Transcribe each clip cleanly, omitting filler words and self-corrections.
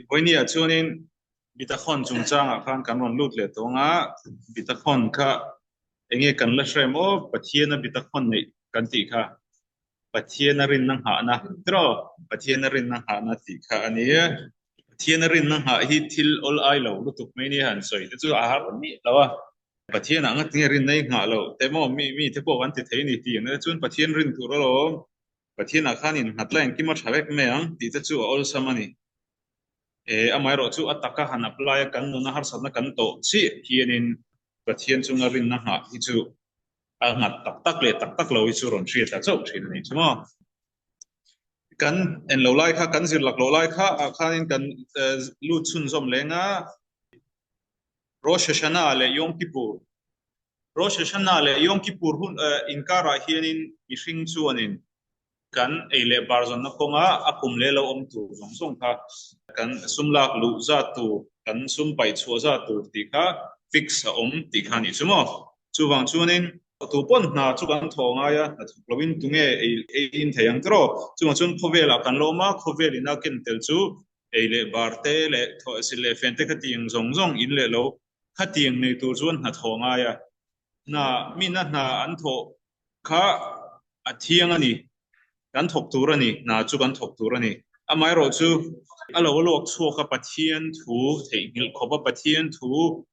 Vawinia chuanin Bitachon chungchangah khan kan rawn lut leh tawng a, Bitachon kha enge kan la hre maw? Pathiana Bitachon neih kan tih kha Pathiana rinna nghahna tiraw? Pathiana rinna nghahna tih kha a ni. Pathiana rinna nghah hi thil awl ai lo lutuk mai nia han sawi te chu a har miah lo a. Pathianah nga tinge rinna i nghah loh te maw? Mi mi te pawh kan ti thei a ni tih ang chuan Pathian rin tur alawm. Pathianah khan innghat la engkim a tha vek mai ang tih te chu a awlsam a ni. E, amaherawh chu a taka han apply a kan nuna harsatna kan tawh chiah hianin Pathian chunga rinna nghah hi chu a nghat tak tak leh tak tak lo hi chu rawn hriat ta chauh thin a ni chu maw. Kan en lo lai kha, kan zir lak loh lai kha ah khanin kan lut chhunzawm leng a, Rosh Hashanah leh Yom Kippur Rosh Hashanah leh Yom Kippur hun inkarah hianin mihring chuanin kan ei leh bar zawnna kawnga a kum leh lo awm tur zawng zawng kha kan sum lak luh zat tur, kan sum paih chhuah zat tur tih kha fix a awm tih kha a nih chu maw. Chuvang chuanin tu pawn hna chu kan thawh ngai a, hna thawk loin tunge ei ei in thei ang tiraw? Chuvang chuan khawvelah kan lo awm a, khawvel ina ken tel chu ei leh bar te leh thawhsil leh fen te khatiang zawng zawng in leh lo khatiang nei tur chuan hna thawh ngai a, hna mina hna an thawh kha a thiang a ni, kan thawk tur a ni, hna chu kan thawk tur a ni. Amaherawh chu a lo luak chhuak a Pathian thu theihnghilh khawp a Pathian thu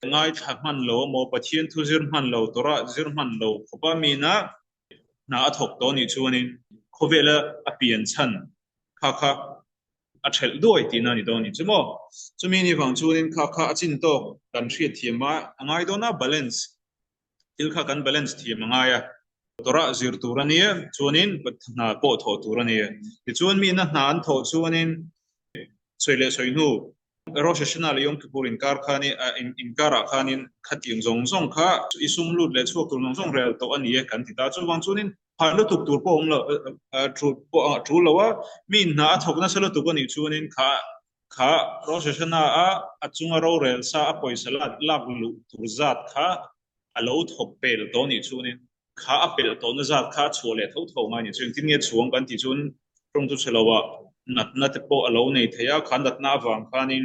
ngaithla hman lo emaw Pathian thu zir hman lo Torah zir hman lo khawp a mina hna a thawk tawh anih chuanin khawvela a pian chhan kha kha a thelh duai tihna a ni dawn a ni chu maw? Chumi ni vang chuanin kha kha a chin tawk kan hriatthiam a a ngai dawn a, balance thil kha kan balance thiam a ngai a, Torah zir tur a nia chuanin hna pawh thawh tur a nia. Tichuan mina hna an thawh chuanin sawi leh sawi hnu Rosh Hashanah leh Yom Kippur inkar khanin inkarah khanin khatiang zawng zawng kha i sum lut leh chhuak tur zawng zawng rel tawh a ni e kan ti ta. Chuvang chuanin phah lutuk tur pawh awm lo tul pawh a tul lo a, mi hna a thawk nasa lutuk a nih chuanin kha kha Rosh Hashanah a a chunga rorel sa a pawisa lak luh tur zat kha a lo thawk pel tawh a nih chuanin Kha a pelh tawhna zat kha a chhuah leh tho tho ngai ni chu. Engtin nge chhuang kan tih chuan tawng chu chhe loah natna te pawh a lo nei thei a, kha natna avang khanin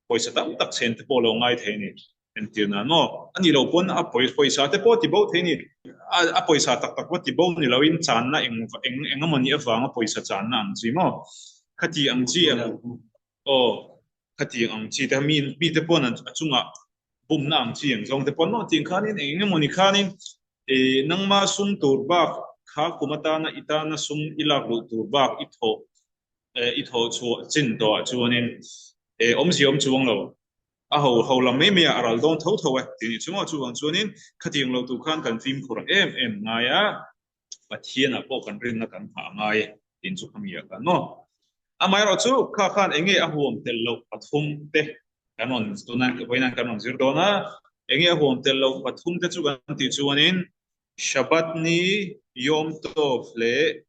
pawisa tam tak chen te pawh a lo ngai thei a ni. Entir nan maw? A nih loh pawn a pawisa te pawh a ti bo thei a ni. A pawisa tak tak pawh ti bo ni loin channa eng eng eng emaw nih avanga pawisa channa ang chi maw? Khati ang chi ang aw khati ang chi te mi mi te pawn a chungah bumna ang chi ang zawng te pawn maw tih khanin eng eng emawni khanin ih nangma sum tur bak kha kum atana i tana sum i lak luh tur bak i thawh eh i thawh chhuah chin tawhah chuanin eh awmzia awm chuang lo a ho ho lam mai mai ah a ral dawn tho tho e tih ni chu maw chuvang chuanin khatiang lo tur khan kan fimkhur em em ngai a. Pathianah pawh kan rinna kan nghah a ngai e tiin chu khami ah khan maw. Amaherawh chu kha khan eng nge a huam tel loh pathum te kan rawn tuna vawiin kan rawn zir dawn a, eng nge a huam tel loh pathum te chu kan tih chuanin Shabbat ni Yom Tov leh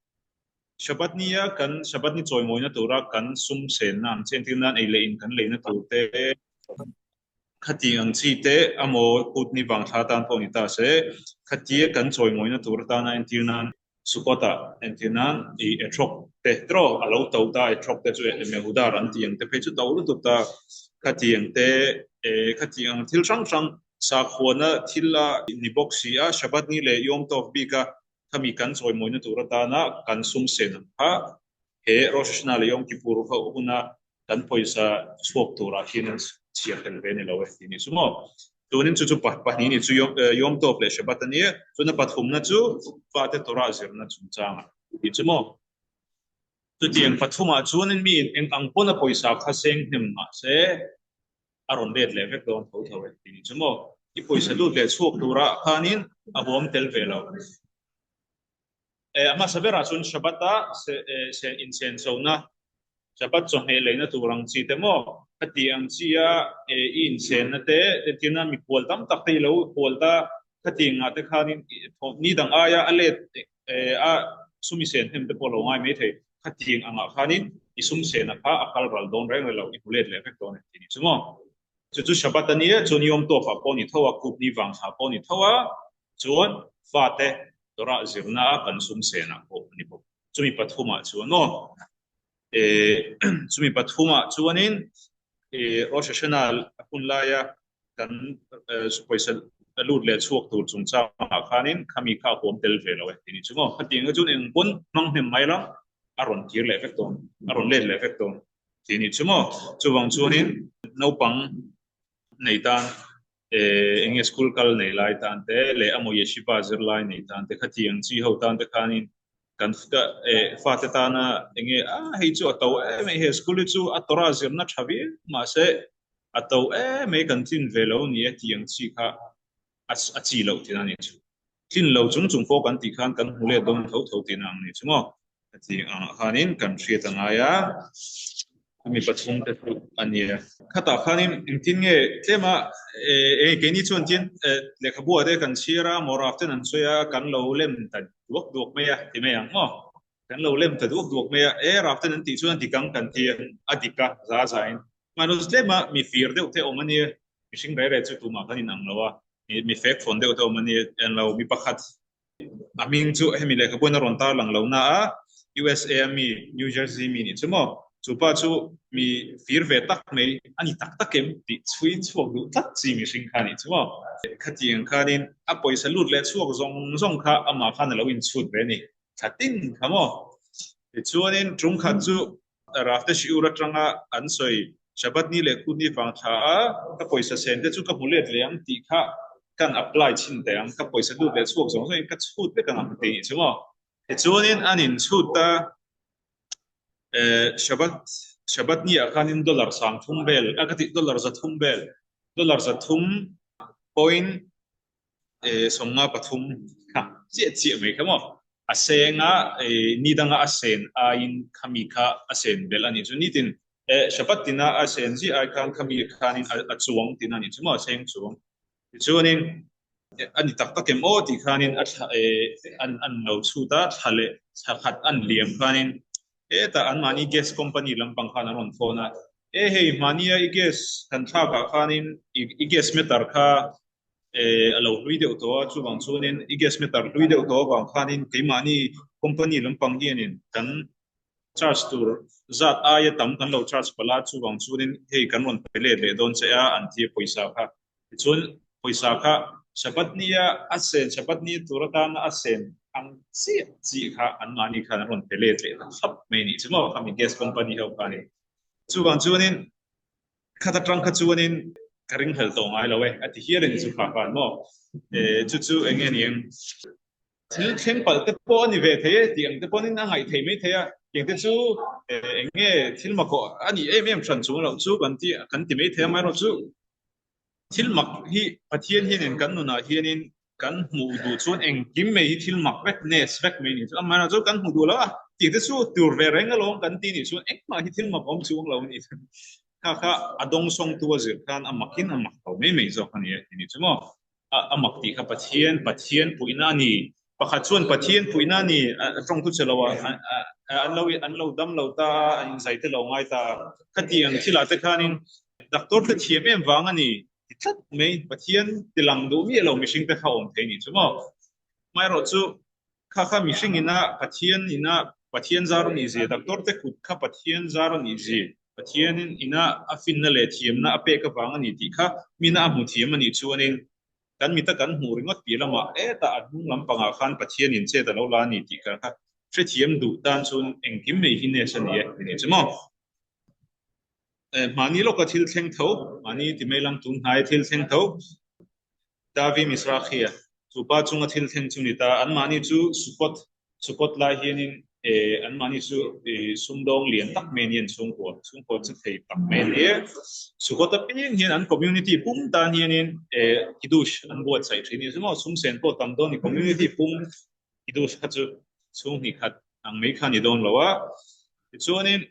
Shabbat nia kan Shabbat ni chawimawina tura kan sum senna ang chi entir nan ei leh in kan leina tur te, Khati ang chi te amaw kut ni vang thla tan pawh ni ta se, khatia kan chawimawina tur atana entir nan Sukkot ah entir nan i etrog te tiraw a lo to ta etrog te chu mehudar an tih ang te phei chu to lutuk ta khati ang te eh khati ang thil hrang hrang sakhuana thil a ni bawk si a Shabbat ni leh Yom Tov bik a khami kan chawimawina tur atana kan sum sen ang kha he Rosh Hashanah leh Yom Kippur huna kan pawisa chhuak turah hian an chhiar tel ve a ni lo e tih ni chu maw. Tunin chu chu pahnih ni chu Yom Tov leh Shabbat a ni a, chuan a pathumna chu fate Torah zirna chungchangah tih chu maw. Chutiang pathumah chuanin mi eng ang pawn a pawisa kha seng hnem mah se a rawn let leh vek dawn tho tho e tih ni chu maw. I pawisa lut leh chhuak turah khanin a huam tel ve lo. A hmasa berah chuan Shabbat-a insenchona, Shabbat chawhmeh leina tur ang chi te maw, khati ang chia i insenna te, entirna mikhual tam tak te i lo hual ta, khati angah te khanin ni dang aia a let a sum i sen hnem te pawh a lo ngai mai thei. Khati angah khanin i sum sena kha a kal ral dawn reng reng lo, i hmu let leh vek dawn e tih ni chu maw. Chu chu Shabbat a nia, chuan Yom Tov-ah pawh a ni tho a, Kut ni vang thla pawh a ni tho a, Chuan fate Torah zirna a kan sum senah pawh a ni bawk. Chumi pathumah chuan aw. Chumi pathumah chuanin Rosh Hashanah hun laia kan pawisa lut leh chhuak tur chungchangah khanin khami kha a huam tel ve lo e tih ni chu maw. Khatiang hi chuan eng pawn hmang hnem mai la a rawn kir leh vek dawn, a rawn let leh vek dawn tih ni chu maw. Chuvang chuanin naupang nei tan eng nge school kal nei lai tan te leh amaw yeshiva zirlai nei tan te khatiang chi ho tan te khanin kan fate tana eng nge a hei chu a to em mai he school hi chu a Torah zirna tha viau mahse a to em mai kan tlin ve lo ni e tih ang chi kha a chi loh tihna a ni chu. Tlin lo chung chung pawh kan tih khan kan hmu let dawn tho tho tihna ang ni chu maw. Heti angah khanin kan hriat a ngai a, chumi pathumte chu a nia. Khatah khanin engtin nge tlema eng keini chuan tin lehkhabu ah te kan chhiar a, Moraf ten an sawi a, kan lo lem ta duak duak mai a ti mai ang maw? Kan lo lem ta duak duak mai a, e Raf ten an tih chuan a dik ang kan ti a, a dik a, za za in. Mahni tlema mi fir deuh te awm a nia, mihring rei rei chu tumah kan inang lo a, mi fek fawn deuh te awm a nia, englo mi pakhat A hming chu hemi lehkhabuin a rawn tar lang lo na a, USA a mi, New Jersey mi nih chu maw? Chu pa chu mi fir ve tak mai a ni tak tak em tih chhui chhuak duh tlat chi mihring kha nih chu maw? Khatiang khanin a pawisa lut leh chhuak zawng zawng kha amah khan a lo inchhut ve a ni thla tin kha maw? Tichuanin ṭumkhat chu Rafte Shiur atanga an sawi Shabbat ni leh Kut ni vang thla a, ka pawisa sen te chu ka hmu let leh ang tih kha kan apply chhin teh ang, ka pawisa lut leh chhuak zawng zawngin ka chhut vek ang ang tih nih chu maw. Tichuanin an inchhut ta Shabbat Shabbat ni ah khanin dollar 30 vel, a ka tih dollar 300 vel, dollar 300 point 53 kha chiah chiah mai kha maw a seng a ni danga a sen aiin khami kha a sen belh a nih chu nitin Shabbat tina a sen ziah ai khan khami khanin a chuang tina a nih chu maw a seng chuang tichuanin a ni tak tak em aw tih khanin a thla an an lo chhut a thla leh thla khat an liam khanin hetah anmahni gas company lampang khan an rawn phone a e hei mahnia i gas kan thlakah khanin i gas meter kha a lo hlui deuh tawh a, chuvang chuanin i gas meter hlui deuh tawh avang khanin keimahni company lampang hianin kan charge tur zat aia tam kan lo charge palh a, chuvang chuanin hei kan rawn pe let leh dawn che a an ti a pawisa kha. Tichuan pawisa kha Shabbat nia a sen Shabbat ni tur atana a sen ang chiah chiah kha anmahni khan an rawn pe let leh ta thlap mai a nih chu maw khami gas company ho khanin. Chuvang chuanin Khat atang kha chuanin ka ringhlel tawh ngai lo e, a ti hial a ni chu kha khan maw? Chu chu eng nge ni ang? Thil thleng palh te pawh a ni ve thei e tih ang te pawhin a ngaih thei mai thei a, tiang te chu eng nge thil mak aw a nih em em hran chung loh chu kan ti kan ti mai thei a, amaherawh chu thil mak hi Pathian hianin kan nunah hianin Kan hmuh duh chuan engkim mai hi thil mak vek, nes vek mai nih chu. Amaherawhchu chu kan hmuh duh lo a, tih te chu tur ve reng alawm kan ti nih chuan engmah hi thil mak awm chuang lo a ni. Kha kha a dawngsawngtu a zir khan a makin a mak lo mai mai zawk a ni e tih nih chu maw. A mak tih kha Pathian, Pathian puihna a ni. Pakhat chuan Pathian puihna a ni, a tawngtu che lo a, an lo an lo dam lo ta a, an inzai te lo ngai ta a. Khatiang thilah te khanin doctor te thiam em vang a ni. Ti tlat mai, Pathian ti lang duh miah lo mihring te kha awm thei nih chu maw? Amaherawh chu kha kha mihring ina Pathian ina Pathian zar a nih zia, doctor te kut kha Pathian zar a nih zia, Pathian ina a finna leh thiamna a pek avang a ni tih kha mina a hmu thiam a nih chuanin kan mita kan hmuh ringawt piah lamah hetah a hnung lampangah khan Pathian in chet a lo la a ni tih kha hrethiam duh tan chuan engkim mai hi nes a ni e ti nih chu maw? Mahni lawka thil thleng tho, mahni ti mai lang tun hnai thil thleng tho, Davi Mizrahi a chu pa chunga thil thleng chu ni ta. Anmahni chu Sukkot, Sukkot lai hianin anmahni chu sumdawng lian tak mai a ni an chhungkua, chhungkua chu thei tak mai a ni. Sukkot apiang hian an community pum tan hianin Kiddush an buatsaih thin a ni. Chumaw sumsen pawh tam dawn a ni, community pum Kiddush kha chu chhung hnih khat ang mai kha a ni dawn lo a. Tichuanin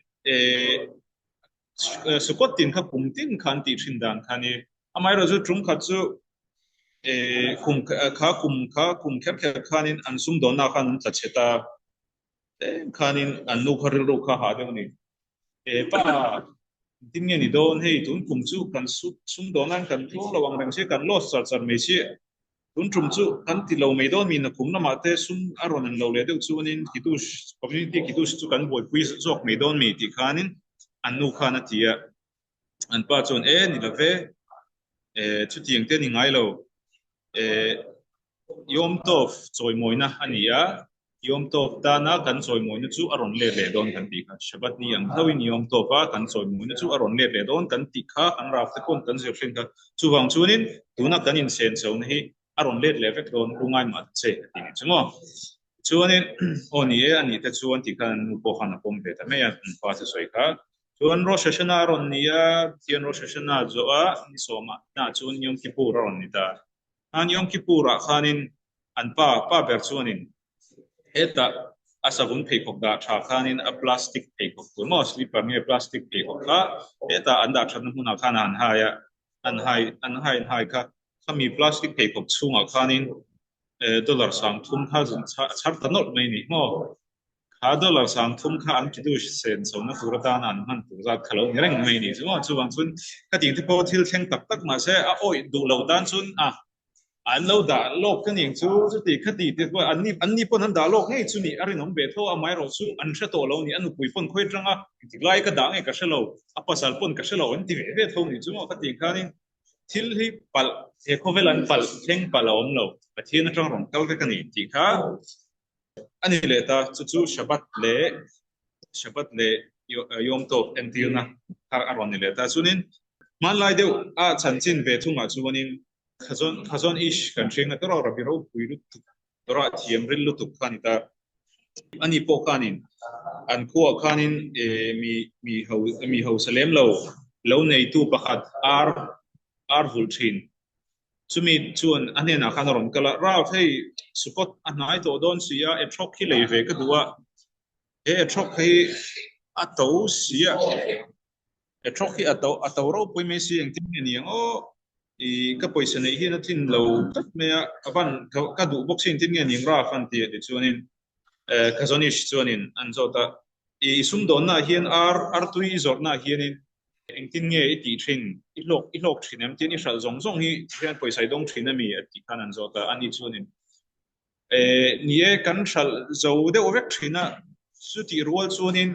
Sukkot tin kha kum tin kha an tih thin dan kha a ni. Amaherawhchu tum khat chu kum kha kum kha kum kher kher khanin an sumdawnna khan an tla chhe ta tlem khanin an nu kha rilru kha hah deuh a ni. Pa engtin nge ni dawn hei tun kum chu kan sumdawnna kan tluang lo ang reng si kan loss char char mai si. Tun tum chu kan ti lo mai dawn mi nakum lamah te sum a rawn an lo leh deuh chuanin Kiddush, Community Kiddush chu kan buaipui zawk mai dawn mi tih khanin an nu khan a ti a. An pa chuan e ni lo ve, e chutiang te ni ngai lo, e Yom Tov chawimawina a ni a, Yom Tov tana kan chawimawina chu a rawn let leh dawn kan tih kha. Shabbat ni ang tho in Yom Tov a kan chawimawina chu a rawn let leh dawn kan tih kha kan raf te pawn kan zir hrin kha. Chuvang chuanin tuna kan inchen chona hi a rawn let leh vek dawn lungai mah ta che a ti ni chu maw. Chuanin aw ni e a nih te chuan tih khan an nu pawh khan a pawm ve ta mai a, an pa thusawi kha. Chuan Rosh Hashanah a rawn ni a, Pathian Rosh Hashanah zawh a ni sawmah hnah chuan Yom Kippur a rawn ni ta. Khan Yom Kippur-ah khanin an pa, pa ber chuanin hetah a savun pheikhawk dah tha khanin a plastic pheikhawk tur maw, slipper nge plastic pheikhawk kha hetah an dah thatna hmunah khan a han hai a, an hai, an hai an hai kha, khami plastic pheikhawk chhungah khanin dollar 30 kha a chhar ta nawlh mai ni maw. Kha dollar 30 kha an kiddush sen chhohna tur atana an hman tur zat kha lo ni reng mai ni chu maw. Chuvang chuan ka tih te pawh thil thleng tak tak mahse a awih duh lo tan chuan a an lo dah lawk ka ning chu chuti kha ti te pawh an ni an ni pawn an dah lawk ngei chu nih a rinawm ve tho a amaherawh chu an hre tawh lo ni a nupui pawn khawi atanga engtik lai ka dah nge ka hre lo a pasal pawn ka hre lo an ti ve ve tho ni chu maw ka tih khanin thil hi palh he khawvel an palh thleng palh a awm lo Pathian atang rawn kal vek a ni tih kha A ni leh ta, chu chu Shabbat leh Shabbat leh Yom Tov entirna kha a rawn ni leh ta. Chuanin hmanlai deuh a chanchin ve thungah chuanin Khazon Khazon Ish kan hriang a tawrh a, Rabbi ropui lutuk tawrh a thiam ril lutuk kha a ni ta. Ani pawh khanin an khuaah khanin mi mi ho mi hausa lem lo lo neitu pakhat ar ar vulh thin Chumi chuan a hnenah khan a rawn kal a, Ralph, hei Sukkot a hnai tawh dawn si a, etrog hi lei ve ka duh a, he etrog hi a to si a, etrog hi a to a to ropui mai si, engtin nge ni ang aw, i ka pawisa neih hian a tlin lo tlat mai a, ka van ka duh bawk si engtin nge ni ang Ralph an ti a tichuanin Khazonish chuanin an zawt a, i sumdawnnaah hian ar artui i zawrhnaah hianin Engtin nge i tih thin? I hlawk i hlawk thin em? Tin, i hralh zawng zawng hi hian pawisa i dawng thin a mi? A tih khan an zawt a, ani chuanin, E, ni e, kan hralh zo deuh vek thin a, chutih rual chuanin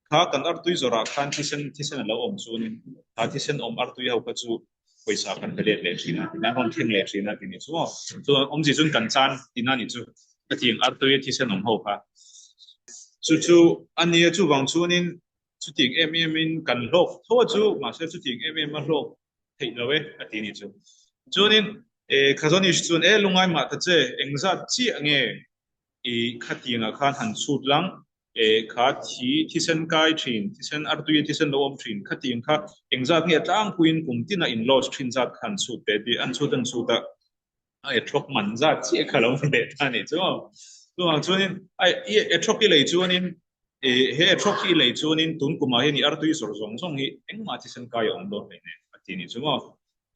kha kan artui zawrah khan thisen thisen a lo awm chuanin kha thisen awm artui ho kha chu pawisa kan pe let leh thin a, tin an rawn thleng leh thin a ti ni chu maw. Chuan awmzia chuan kan chan tihna a nih chu, hetiang artui thisen awm ho kha. Chu chu a nia, chuvang chuanin Chutiang em em in kan hlawk tho a chu, mahse chutiang em em a hlawk theih lo e a ti ni chu. Chuanin e Khazonish chuan e lungai mah ta che, engzat chiah nge i khatiangah khan han chhut lang, e kha thi thisen kai thin, thisen artui a thisen lo awm thin, khatiang kha engzat nge tlangpuiin kum tina in loss thin zat kha han chhut teh tih an chhut an chhut a. A etrog man zat chiah kha lo ni leh ta a nih chu. Chuvang chuanin a i etrog i lei chuanin i he etrog hi i lei chuanin tun kumah hian i artui zawrh zawng zawng hi engmah thisen kai a awm dawn hleih nen a ti a nih chu maw.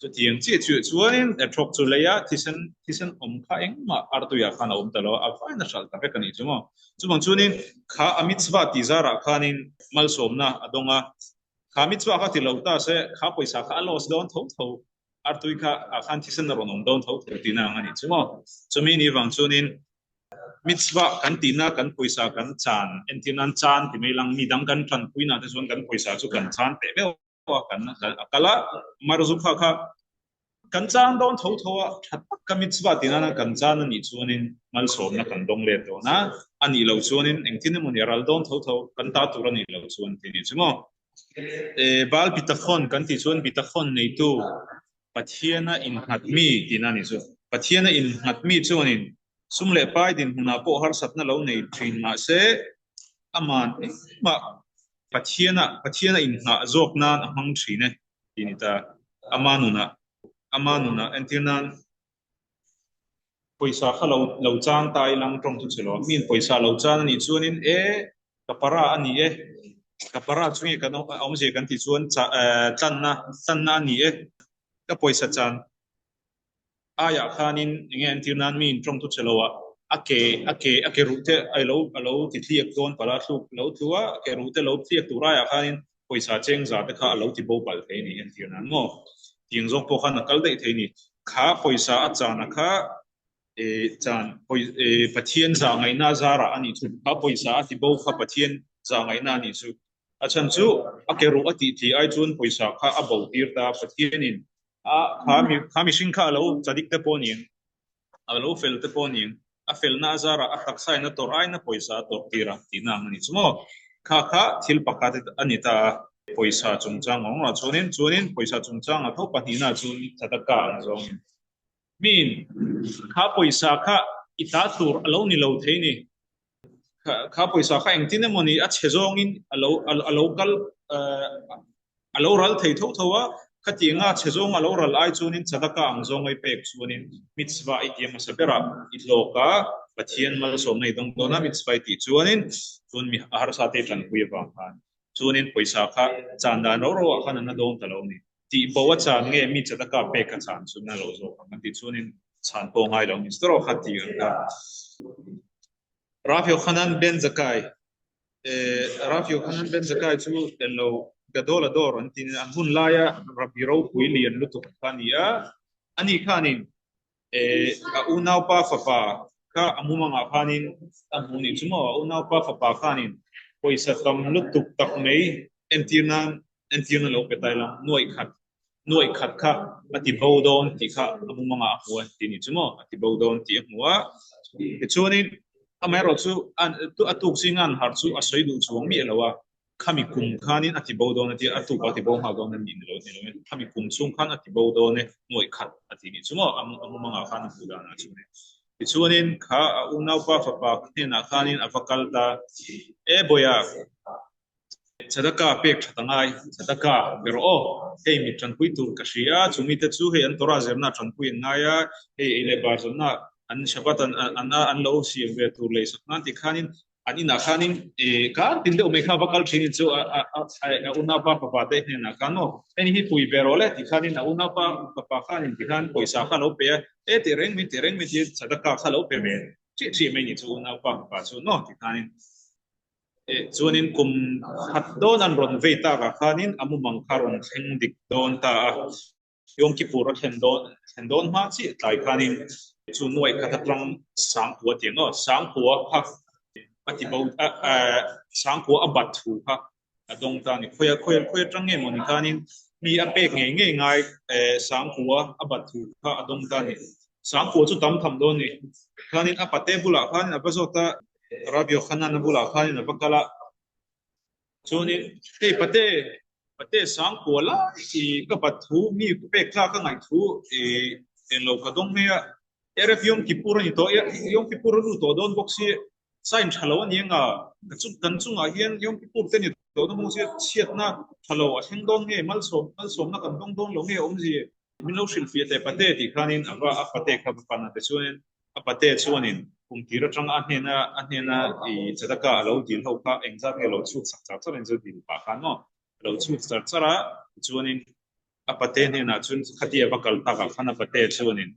Chutiang chiah chiah chuanin etrog chu lei a thisen thisen awm kha engmah artuiah khan a awm ta lo a, a vain a hralh ta vek a nih chu maw. Chuvang chuanin kha a mitzvah tih zarah khanin malsawmna a dawng a, kha mitzvah kha ti lo ta se kha pawisa kha a loss dawn tho tho. Artui kha ah khan thisen a rawn awm dawn tho tho tihna ang a nih chu maw. Chumi ni vang chuanin mitzvah kan tihna kan pawisa kan chan entir nan chan ti mai lang mi dang kan tanpuina te chuan kan pawisa chu kan chan teh meuh a kan a kal a marzu kha kha kan chan dawn tho tho a tha tak ka mitzvah tih nana kan chan a nih chuanin malsawmna kan dawng let dawn a a nih loh chuanin engtin emaw ni a ral dawn tho tho kan ta tur a nih loh chuan tih nih chu maw. Baal Bitachon kan tih chuan Bitachon neitu Pathiana innghat mi tihna a nih chu. Pathiana innghat mi chuanin sum leh pai dinhmunah pawh harsatna lo nei thin mahse aman engmah Pathiana Pathiana innghah zawk nan a hmang thin e tih a ni ta. Ama nunah ama nunah entir nan Pawisa kha lo lo chang ta i lang tawng chu che lo. Miin pawisa lo chan a nih chuanin e ka para a ni e, ka para chu nge kan awmzia kan tih chuan cha tlanna tlanna a ni e. Ka pawisa chan aiah khanin enge an tir nan miin tawng chu che lo ah a ke a ke a ke ruh te a lo a lo ti thliak dawn palh a thluk lo tlu a, a ke ruh te lo thliak tur aiah khanin pawisa cheng za te kha a lo ti bo palh thei a ni entir nan maw? Tiang zawk pawh khan a kal daih thei a ni. Kha pawisa a chana kha. Chan Pathian zahngaihna a zarah a nih chu. Kha pawisa a ti bo kha Pathian zahngaihna a nih chu. A chhan chu a ke ruh a tih thih ai chuan pawisa kha a bo tir ta. Pathianin a kha mi kha mihring kha a lo chadik te pawh aniang, a lo fel te pawh aniang, a felna a zarah a taksa in a tawrh aiin a pawisa a tawrh tir a tihna ang a nih chu maw. Kha kha thil pakhat a ni ta a. Pawisa chungchang ang rah chuanin chuanin pawisa chungchang a tho pahnihna chu tzedakah ang zawngin Min, kha pawisa kha i ta tur a lo ni lo thei ni. Kha pawisa kha engtin emaw ni a chhe zawngin a lo a lo kal a lo ral thei tho tho a, khatianga chhe zawng a lo ral ai chuanin tzedakah ang zawnga i pek chuanin mitzvah i ti hmasa berah i hlawk a, Pathian malsawmna i dawng dawn a, mitzvah i tih chuanin chuan mi a harsa te i tanpui avang khan chuanin pawisa kha chan dan ro ro ah khan an la dawng ta lo a ni. Tih bo a chan nge mi tzedakah pek a chan chu na lo zawk ang an tih chuanin chhan pawh ngai lo ni chu kha ti ang kha. Rav Yochanan ben Zakkai Rav Yochanan ben Zakkai chu tel lo Gadol Ador an tin an hun laia Rabbi ropui lian lutuk kha a ni a, ani khanin A unaupa fapa kha a mumangah khanin a hmu nih chu maw? A unaupa fapa khanin pawisa tam lutuk tak mai entir nan entirna lo pe tai la, nuaih khat nuaih khat kha a ti bo dawn tih kha a mumangah a hmu a ti nih chu maw? A ti bo dawn tih a hmu a. Tichuanin amaherawh chu a tuk zinga an harh chu a sawi duh chuang miah lo a. Khami kum khanin a ti bo dawn a ti a, a tukah a ti bo nghal dawn a ni ni lo ni lo in khami kum chhung khan a ti bo dawn e, nuaih khat a ti nih chu maw a mumangah khan a hmuh danah chuan e. Tichuanin kha a unaupa fapa hnenah khanin a va kal ta, E Bawiha, Tzedakah pek that a ngai, Tzedakah ber aw, hei mi tanpui tur ka hria a, chu mite chu hei an Torah zirna tanpui an ngai a, hei ei leh bar zawmna an Shabbat an an lo siam ve tur leisak nan tih khanin An inah khanin kar tin deuh mai kha va kal thin in chu a unaupa fapa te hnenah khan maw hei hi pui ve rawh le ti khanin a unaupa fapa khanin ti khan pawisa kha lo pe a, e tih reng mai tih reng mai tiin tzedakah kha lo pe ve ṭih ṭih mai ni chu unaupa fapa chu maw ti khanin chuanin kum khat dawn an rawn vei takah khanin a mumang kha rawn thleng dik dawn ta a. Yom Kippur a thlen dawn thlen dawn hma chiah tlai khanin chu nuaih khat atang Sangkua tih ang aw, Sangkua kha a ti bo a Sangkua a bat thu kha a dawng ta a ni. Khawi khawi khawi atang nge mawni khanin mi a pek ngei ngei ngai Sangkua a bat thu kha a dawng ta a ni. Sangkua chu tam tham dawn a ni. Khanin a pate bulah khanin a va zawt a, Rabbi Yochanan a bulah khanin a va kal a. Chuanin, hei pate, pate Sangkua lai i ka bat thu, mi ka pek tlak a ngaih thu i englo ka dawng mai a, Erev Yom Kippur a ni tawh, Yom Kippur a lut tawh dawn bawk si, sign tha lo a ni anga, ka chung, kan chungah hian Yom Kippur te ni tawh dawn bawk si, chhiatna tha lo a thleng dawn nge, malsawm, malsawmna kan dawng dawn lo nge awmzia? Min lo hrilhfiah teh pate tih khanin a va, a pate kha va pan a, tichuanin A pate chuanin kum tir atanga a hnena a hnena i tzedakah a lo dil ho kha engzat nge a lo chhut sak char char in chu dil pah khan maw a lo chhut char char a, tichuanin a pate hnenah chuan khatia va kal takah khan a pate chuanin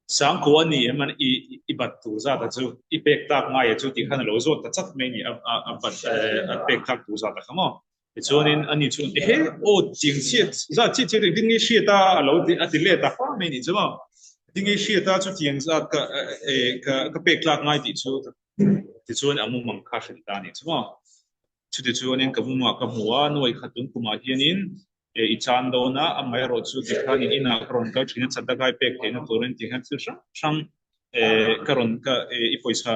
Sangkua a ni em an i i bat tur zat a chu i pek tak ngai a chu tih khan a lo zawt ta chat mai a ni a a bat a pek tak tur zat a kha maw. Tichuanin ani chuan ehe aw tiang chiah zat chiah chiah engtin nge hriat a a lo ti a ti let a far mai nih chu maw engtin nge hriat a chutiang zat ka eh ka ka pek tlak ngai tih chu tichuan a mumang kha hrilh ta nih chu maw chutichuanin ka mumah ka hmu a nuai khat tun kumah hianin eh i chan dawn a amaherawh chu tikhan in inah ka rawn kal thin a tzedakah i pek theihna turin tikhan thil hrang hrang eh ka rawn ka eh i pawisa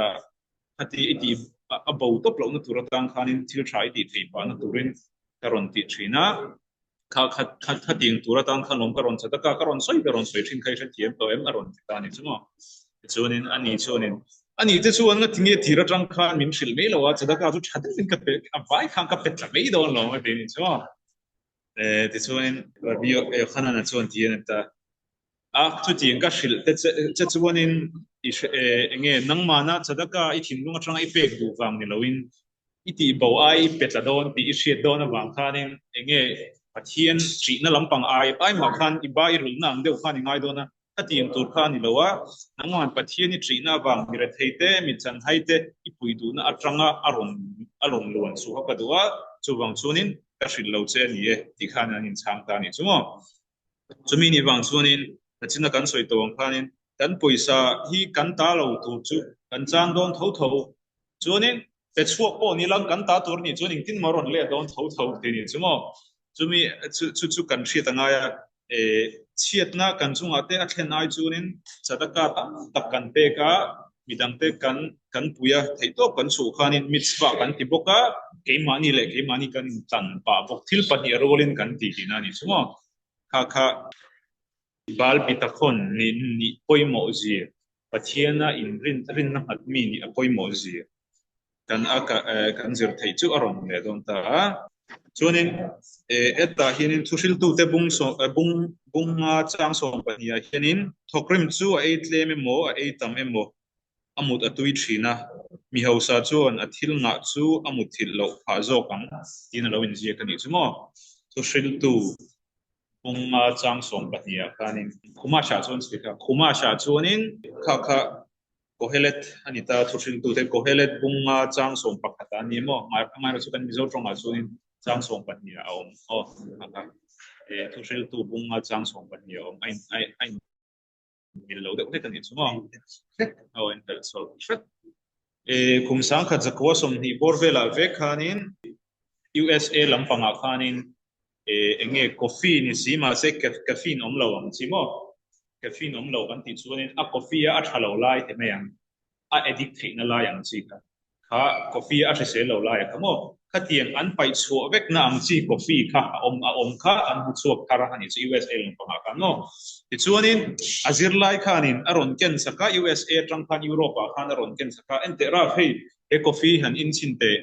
Khati i tih a bo tawp lohna tur atang khanin thil tha i tih theih pahna turin ka rawn tih thin a, kha kha kha khatiang tur atang khan lawm ka rawn chat a, ka ka rawn sawi ka rawn sawi thin kha i hrethiam tawh em a rawn ti ta a ni chu maw. Tichuanin a ni chuanin a ni te chuan nga tinge tir atang khan min hrilh mai lo a, tzedakah chu tha deuhin ka pe a vai khan ka pe tla mai dawn lo a ti a ni chu maw. Tichuanin Rabbi Yochanan-a chuan ti a ni ta. A, chutiang ka hrilh te che chuanin i hre e, enge nangmahna tzedakah i thinlung atanga i pek duh vang ni loin i tih bo ai i pe tla dawn tih i hriat dawn avang khanin enge Pathian ṭihna lampang ai ai mah khan i ba i rulhna ang deuh khan i ngai dawn a, khatiang tur kha a ni lo a, nangmahn Pathian i ṭihna avang mi rethei te, mi chanhai te i pui duhna atanga a rawn a rawn luan chhuah ka duh a, chuvang chuanin ka hrilh lo che a ni e tih khan an inchhang ta a nih chu maw. Chumi ni vang chuanin nachina kan sawi tawh ang khanin. Kan pawisa hi kan ta lo tur chu kan chang dawn tho tho. Chuanin pe chhuak pawh ni lang kan ta tur nih chuan engtin maw rawn let dawn tho tho tih nih chu maw. Chumi chu chu chu kan hriat a ngai a, e chhiatna kan chungah te a thlen ai chuanin tzedakah tam tak kan pek a, midangte kan kan pui a, theihtawp kan chhuh khanin mitzvah kan ti bawk a, keimahni leh keimahni kan intlan pah bawk. Thil pahnih a rualin kan ti tihna a nih chu maw. Kha kha. Baal Bitachon nih nih pawimawh zia, Pathiana inrin rinna nghat mi nih a pawimawh zia kan a kan zir theih chu a rawn leh dawn ta a. Chuanin hetah hianin thuhriltute bung bung bunga chang 12 ah hianin thawkrim chu a ei tlem emaw a ei tam emaw a mut a tui thin a, mi hausa chuan a thil ngah chu a mutthilh loh phah zawk ang tiin a lo inziak a nih chu maw. Thuhriltu Bunga chang 12 ah khanin Khumasha chuan chhui kha Khumasha chuanin kha kha Kohelet a ni ta thuhriltute Kohelet Bunga chang 11 ah a ni maw amaherawhchu chu kan Mizo tawngah chuanin chang 12 ah a awm aw kha kha thuhriltu Bunga chang 12 a awm a in a in mil lo deuh hlek a nih chu maw aw in pelh chawlh hret kum 1920 bawr velah vek khanin USA lampangah khanin eng nge coffee ni si mahse caffeine awm lo ang chi maw caffeine awm lo kan tih chuanin a coffee a a tha lo lai ti mai ang a addict theihna lai ang chi kha kha coffee a hrisel lo lai a kha maw khatiang an paih chhuah vekna ang chi coffee kha a awm a awm kha an hmu chhuak thar a nih chu USA lampangah khan maw tichuanin a zirlai khanin a rawn ken sak a USA atang khan Europe ah khan a rawn ken sak a enteh Ralph hei he coffee han in chhin teh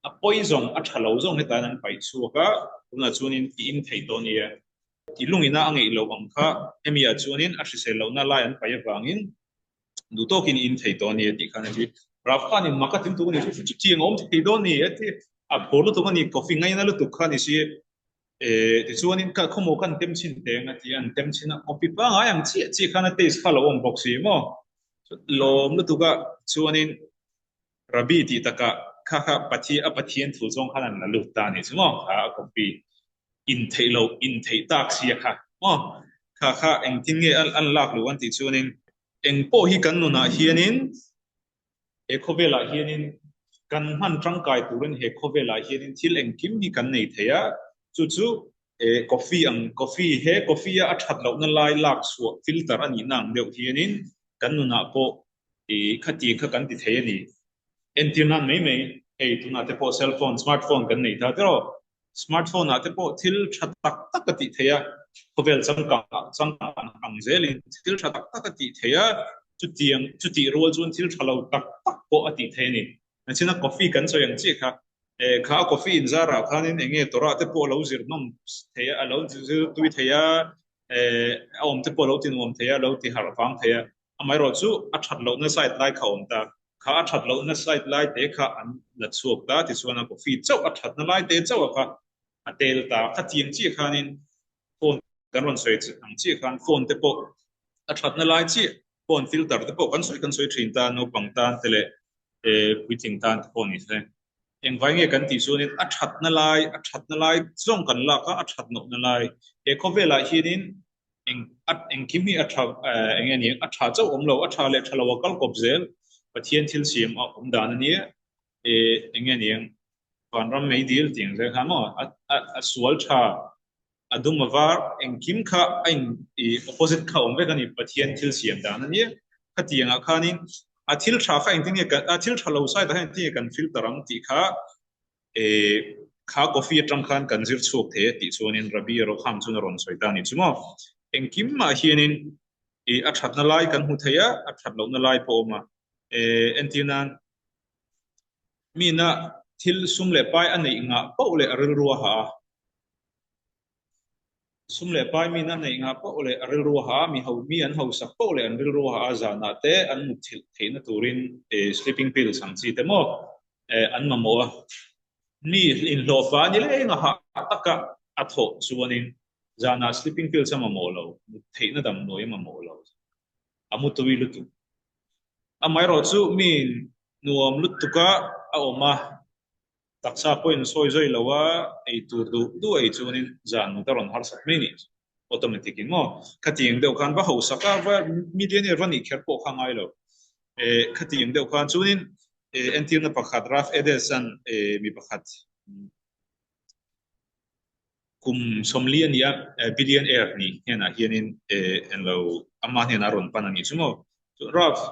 A pawi zawng, a tha lo zawng hetain an paih chhuak a, tunah chuanin i in theih tawh nia. I lungina a ngeih loh ang kha hemi ah chuanin a hrisel lohna lai an paih avangin duh tawkin i in thei tawh nia tih khan a ti. Ralph khanin mak a ti lutuk a ni, chu chu chiang a awm thei dawn ni a ti. A phur lutuk a ni, coffee ngaina lutuk kha a ni si. Tichuanin ka khawmaw khan tem chhin teng a ti a, an tem chhin a, coffee pangngai ang chiah chiah khan a taste kha a lo awm bawk si maw. Lawm lutuk a, chuanin Rabbi tih takah kha kha Pathian a Pathian thu zawng khan an la lut ta a nih chu maw? Kha a copy in theih loh in theih tak sia kha maw? Kha kha engtin nge an lak luh an tih chuanin eng pawh hi kan nunah hianin he khawvelah hianin kan hman tangkai turin he khawvelah hianin thil engkim hi kan nei thei a, chu chu coffee ang coffee he coffee a a that lohna lai lak chhuah filter a nihna ang deuh hianin kan nunah pawh I khati kha kan ti thei a ni. Entir nan mai mai, hei tunah te pawh cell phone, smart phone kan nei ta tiraw. Smart phone ah te pawh thil tha tak tak a tih thei a, khawvel changkang changkang ang zelin thil tha tak tak a tih thei a, chutiang chutih rual chuan thil tha lo tak tak pawh a tih thei a ni. Nachina coffee kan sawi ang chiah kha, kha coffee inzarah khanin eng nge Torah te pawh a lo zir nawm thei a, a lo zir tui thei a, a awm te pawh a lo ti nuam thei a, a lo ti harh vang thei a. Amaherawh chu a that lohna side lai kha a awm ta. Kha a that lohna side lai te kha an la chhuak ta tichuan a coffee chauh a thatna lai te chauh a kha a tel ta. Khatiang chiah khanin phone kan rawn sawi ang chiah khan phone te pawh a thatna lai chiah phone filter te pawh kan sawi kan sawi thin ta naupang tan te leh puitling tan te pawh ni se. Engvai nge kan tih chuanin a thatna lai a thatna lai zawng kan lak a a that lohna lai he khawvelah hianin eng a engkim hi a tha eng nge ni a tha chauh awm lo a tha leh tha lo a kal kawp zel Pathian thil siam a awm dan a nia e eng nge ni ang vanram mei dil tih ang zel kha maw a a a sual tha a dum a var engkim kha a in i opposite kha awm vek a ni Pathian thil siam dan a nia khatiangah khanin a thil tha kha engtin nge a thil tha lo side ah khan engtin nge kan filter ang tih kha E, kha coffee atang khan kan zir chhuak thei a tih chuanin Rabbi Yeroham chuan a rawn sawi ta a ni chu maw. Engkim mah hianin e, a thatna lai kan hmu thei a, a that lohna lai pawh a awm a. E, entir nan mina thil sum leh pai a neih ngah poh leh a rilru a ha a. Sum leh pai min a neih ngah poh leh a rilru a ha a, mi ho mi an hausak poh leh an rilru a ha a, zanah te an mut thilh theihna turin sleeping pills ang chi te maw an mamawh a. Mi inhlawhfa a ni leng a hah taka a thawh chuanin zanah sleeping pills a mamawh lo, mut theihna damdawi a mamawh lo, a mu tui lutuk. Amaherawhchu chu mi nuam lutuka a awm a. Taksa pawhin sawi zui lo a, ei tur duh duh ei chuanin zan mut a rawn harsat mai nih chu. Automatic in maw? Khatiang deuh khan va hausak a, va millionaire va nih kher pawh kha ngai lo. Khatiang deuh khan chuanin entirna pakhat Ralph Edelson mi pakhat kum 40 a nia billionaire nih hnenah hianin englo ama hnenah a rawn pan a nih chu maw? Ralph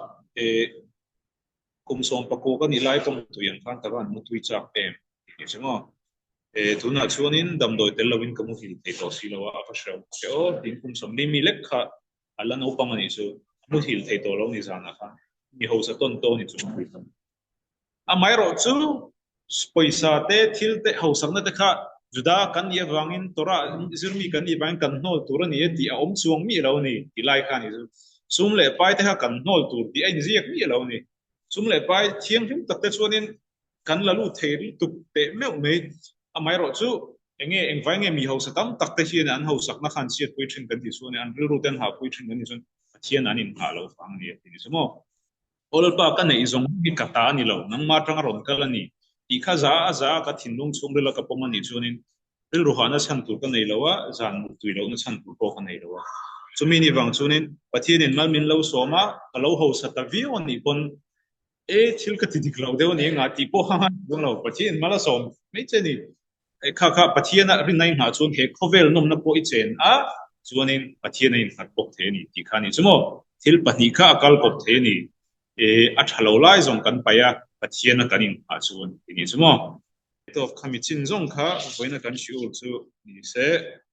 Kum 19 ka nih lai pawh mutui ang khan ka van mutui chak em tih ni chu maw. E, tunah chuanin damdawi tel loin ka muhil thei tawh si lo a, a va hreu che aw tiin kum 40 mi lek kha a la naupang a nih chu, a muhil thei tawh lo ni zanah khan mi hausa tawn tawn ni chu. Amaherawh chu Pawisa te, thil te, hausakna te kha Juda kan nih avangin Torah zirmi kan nih vangin kan hnawl tur a ni e tih a awm chuang miah lo a ni tih lai kha a ni chu. Sum leh pai te kha kan hnawl tur tih a inziak miah lo a ni. Sum leh pai thianghlim tak te chuanin kan la lut thei lutuk teh meuh mai. Amaherawh chu enge engvai nge mi hausa tam tak te hian an hausakna kha an chhiatpui thin kan tih chuan an rilru te an hahpui thin kan tih chuan Pathian an inhah loh vang a ni a tih ni chu maw. Aw Lalpa, ka neih zawng hi ka ta a ni lo, nangmah atanga rawn kal a ni tih kha za a za a ka thinlung chhungrila ka pawm a nih chuanin rilru hahna chhan tur ka nei lo a, zan mut tui lohna chhan tur pawh ka nei lo a. Chumi ni vang chuanin Pathianin mal min lo sawm a, ka lo hausa ta viau a nih pawn e thil ka ti dik lo deuh a ni engah tih pawh kha ngai chuang lo, Pathianin mal a sawm mai che a ni. Kha kha Pathiana rinna i nghah chuan he khawvel nawmna pawh i chen a, chuanin Pathian a innghat bawk thei a ni tih kha a ni chu maw? Thil pahnih kha a kal kawp thei a ni. E, a tha lo lai zawng kan paih a, Pathiana kan inghah chuan tih ni chu maw? Tawk kha mi chin zawng kha vawiina kan hriur chu ni se,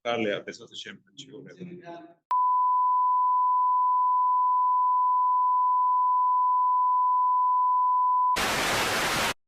kar leh ah Bezat Hashem kan hriur leh dawn.